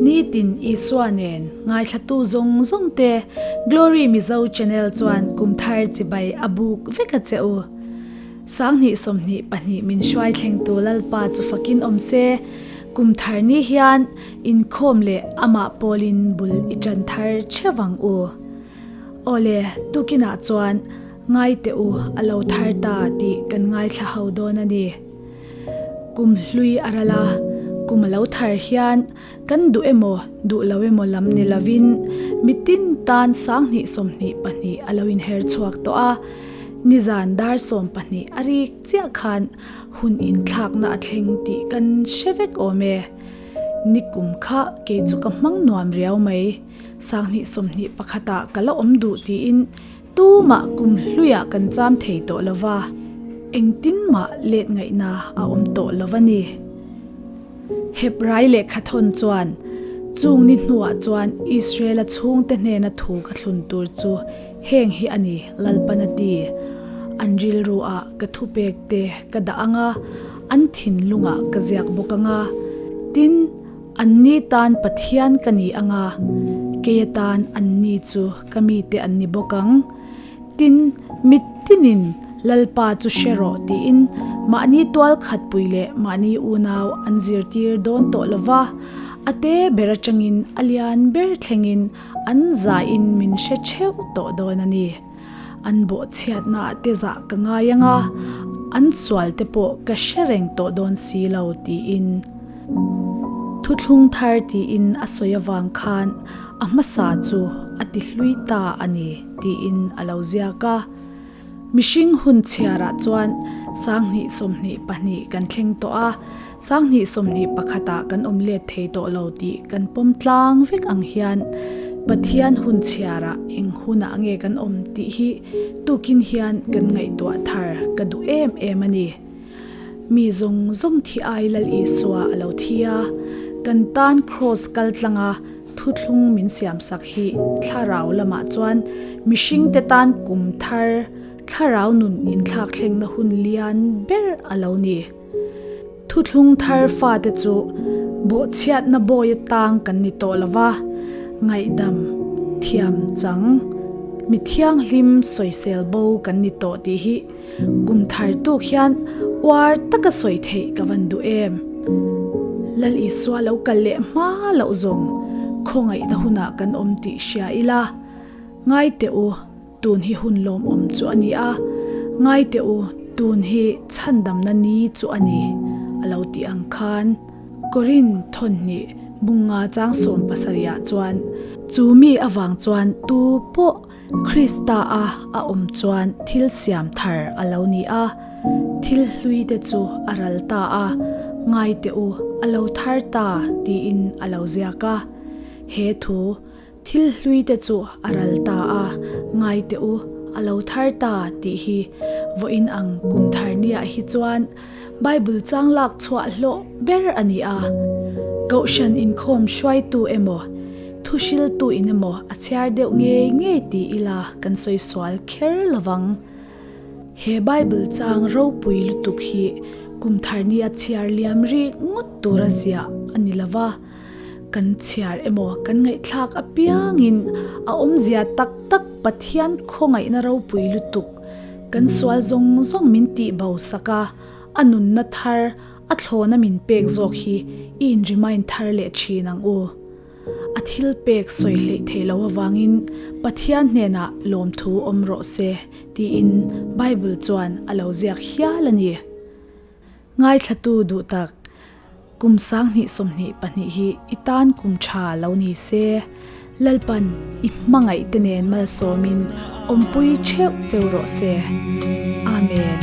Nitin Isua nen ngaithlatu zawng zawng te Glory Mizo Channel chuan kumthar chibai a buk vek a che u. 2022 min hruai thlengtu Lalpa chu fakin awm se, kumthar ni hian inkhawm leh amah pawlin bul i tan thar theuh ang u. Awle, tukinah chuan ngai teh u a lo thar ta tih kan ngaithla ho dawn a ni. Kum hlui a ral a, kum a lo thar hian kan duh emaw duh lo emaw lam ni lovin mitin tan 2022 a lo inher chhuak tawh a, nizan dar 12 a rik chiah khan hun inthlakna a thleng tih kan hre vek awm e. Nikum kha kei chu ka hmang nuam riau mai. 2021 ah ka la awm duh tiin tumah kum hluiah kan cham thei tawh lo va, engtin mah let ngaihna a awm tawh lo a ni. Hebrai lehkha thawn chuan chung ni hnuah chuan Israela chhungte hnena thu ka thlun tur chu heng hi a ni, Lalpan a ti. An rilru ah ka thupek te ka dah ang a, an thinlungah ka ziak bawk ang a. Tin, Anni tan Pathian ka ni ang a, kei atan anni chu ka mite an ni bawk ang. Tin, mit tinin Lalpa chu hre rawh tiin mahni tual khatpui leh mahni unau an zirtir dawn tawh lo va, a te ber atangin a lian ber thlengin an zahin min hre theuh tawh dawn a ni. An bawhchhiatnaah te zah ka ngai ang a, an sual te pawh ka hre reng tawh dawn si lo tiin. Thuthlung thar tiin a sawi avang khan a hmasa chu a ti hlui ta a ni tiin a lo ziak a. Mihring hun chhiarah chuan 2022 kan thleng tawh a, 2021 ah kan awm let thei tawh lo tih kan pawm tlang vek ang hian Pathian hun chhiarah eng hunah nge kan awm tih hi tukin hian kan ngaihtuah thar ka duh em em a ni. Mi zawng zawng thi ai Lal Isua a lo thi a, kan tan Kraws kal tlanga thuthlung min siamsak hi thlarau lamah chuan mihringte tan kum thar thlarau nun inthlak thlengna hun lian ber a lo ni. Thuthlung thar fate chu bawhchhiatna bawi atang kan ni tawh lo va, ngaihdam, thiam chang, mi thianghlim sawisel bo kan ni tawh tih hi Kum thar tuk hian uar taka sawi theih ka van duh em? Lal Isua lo kal leh hma loh zawng khawngaihna hunah kan awm tih hria ila. Ngai teh u, tun hi hun lawmawm chu a ni a, ngai teh u, tun hi chhandamna ni chu a ni, a lo tih ang khan. Korin thawnhnih bunga chang 70 ah chuan chu mi avang chuan tu pawh Krista a a awm chuan thil siam thar a lo ni a, thil hlui te chu a ral ta a, ngai teh u, a lo thar ta tiin a lo ziak a. He thu, thil hlui te chu a ral ta a, ngai teh u, a lo thar ta tih hi vawiin ang kum thar niah hi chuan Bible chang lak chhuah hlawh ber a ni a. Kohhran inkhawm hruaitu emaw, thuhriltu in emaw a chhiar deuh ngei ngei ti ila kan sawi sual kher lo vang. He Bible chang ropui lutuk hi kum thar nia chhiar liam rik ngawt tura ziah a ni lo va. Kan chhiar emaw kan ngaihthlak apiangin a awmzia tak tak Pathian khawngaihna ropui lutuk kan sual zawng zawng min tih bo sak a, a nunna thar a thlawna min pek zawk hi i in remind thar leh thin ang u. A thil pek sawi hleih theih loh avangin Pathian hnenah lawmthu awm rawh se tiin Bible chuan a lo ziak hial a ni. Ngaithlatu duh tak, kum 2022 hi i tan kum tha lo ni se, Lalpan i hmangaih te nen malsawmin awmpui theuh cheu rawh se. Amen.